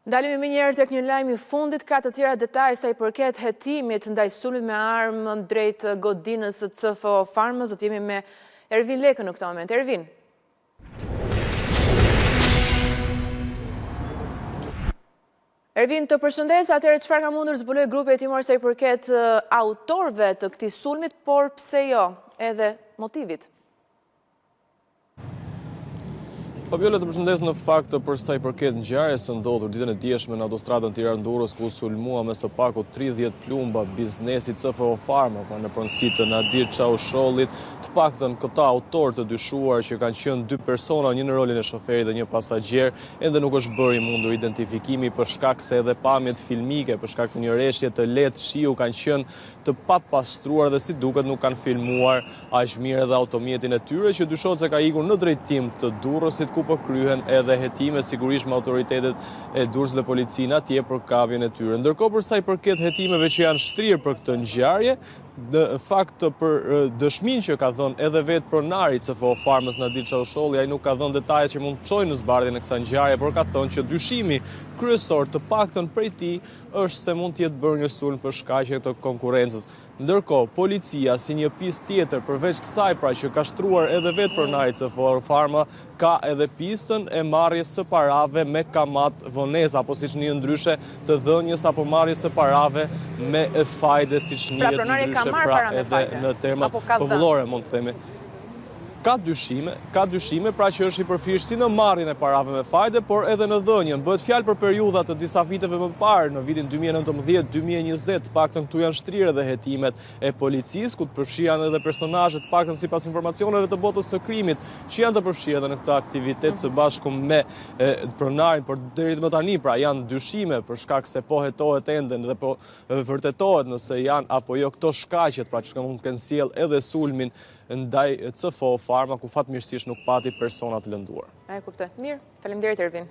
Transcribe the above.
Ndalemi menjëherë tek një lajm i fundit, ka të tjera detaje sa i përket hetimit ndaj sulmit me armë drejt godinës së CFO Farmës. Do të jemi me Ervin Lekën në këtë moment. Ervin. Ervin, të përshëndes, atëherë çfarë ka mundur zbulojë grupi hetimor sa i përket autorëve të këtij sulmit, por pse jo, edhe motivit? Fabiola të përshëndes në fakt për sa i përket ngjarjes së ndodhur ditën e djeshme në autostradën Tiranë-Durrës ku u sulmua me së paku 30 plumba biznesi CFO Farma pra në pronësi të Nadir Çaushollit, të paktën këta autorë të dyshuar që kanë qenë dy persona, një në rolin e shoferit dhe një pasagjer, ende nuk është bërë i mundur identifikimi për shkak se edhe pamjet filmike, për shkak të një reshje të lehtë shiu kanë qenë të papastruar dhe si duket nuk kanë filmuar aq mirë edhe automjetin e tyre që dyshohet se ka ikur në drejtim të Durrësit ku po kryhen edhe hetime sigurisht me autoritetet e Durrësit dhe policinë atje për kapjen e tyre. Ndërkohë për sa i përket hetimeve që janë shtrirë për këtë ngjarje, në fakt për dëshminë që ka dhënë edhe vetë pronari i CFO Farmës Nadir Çausholli, ai nuk ka dhënë detaje që mund të çojnë në zbardhjen e kësaj ngjarje, por ka thënë që dyshimi kryesor të paktën prej tij është se mund të jetë bërë një sulm për shkaqe të konkurrencës. Ndërkohë, policia si një pistë tjetër, përveç kësaj pra që ka shtruar edhe vetë pronari i CFO Farma, ka edhe pistën e marrjes së parave me kamatë vonesë, apo siç njihet ndryshe të dhënies apo marrjes së parave me fajde, siç pra, njihet ndryshe pra edhe në terma popullore, mund të themi. Ka dyshime, ka dyshime pra që është i përfshirë si në marrjen e parave me fajde, por edhe në dhënien. Bëhet fjalë për periudha të disa viteve më parë, në vitin 2019, 2020, të paktën këtu janë shtrirë edhe hetimet e policisë, ku të përfshirë janë edhe personazhe, të paktën sipas informacioneve të botës së krimit, që janë të përfshirë edhe në këtë aktivitet së bashku me pronarin, por deri më tani pra janë dyshime për shkak se po hetohet ende dhe po vërtetohet nëse janë apo jo këto shkaqet, pra që mund të kenë sjellë edhe sulmin ndaj CFO Farma, ku fatmirësisht nuk pati persona të lënduar. E kuptoj. Mirë, faleminderit Ervin.